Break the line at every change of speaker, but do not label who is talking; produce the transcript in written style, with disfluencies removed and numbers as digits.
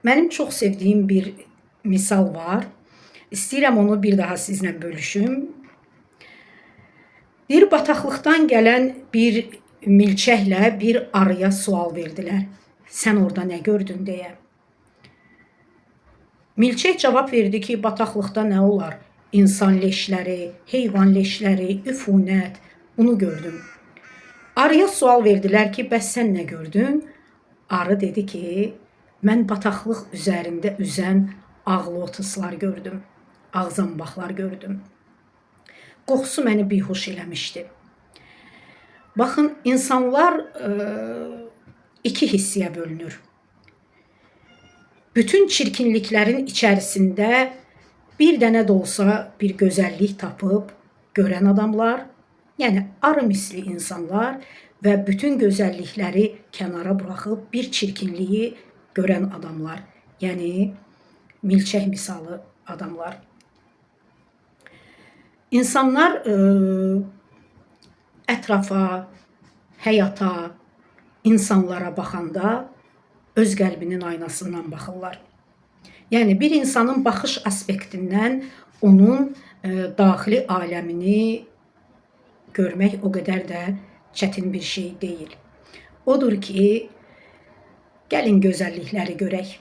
Mənim çox sevdiyim bir misal var. İstəyirəm onu bir daha sizlə bölüşüm. Bir bataqlıqdan gələn bir milçəklə bir arıya sual verdilər. Sən orada nə gördün deyə. Milçək cavab verdi ki, bataqlıqda nə olar? İnsan leşləri, heyvan leşləri, üfunət, bunu gördüm. Arıya sual verdilər ki, bəs sən nə gördün? Arı dedi ki, mən bataqlıq üzərində üzən ağ lotuslar gördüm, ağ zambaqlar gördüm. Qoxusu məni bihuş eləmişdi. Baxın, insanlar iki hissəyə bölünür. Bütün çirkinliklərin içərisində bir dənə də olsa bir gözəllik tapıb görən adamlar, yəni arı misli insanlar və bütün gözəllikləri kənara buraxıb bir çirkinliyi görən adamlar, yəni milçək misalı adamlar. İnsanlar ətrafa, həyata, insanlara baxanda öz qəlbinin aynasından baxırlar. Yəni bir insanın baxış aspektindən onun daxili aləmini görmək o qədər də çətin bir şey deyil. Odur ki, gəlin gözəllikləri görək.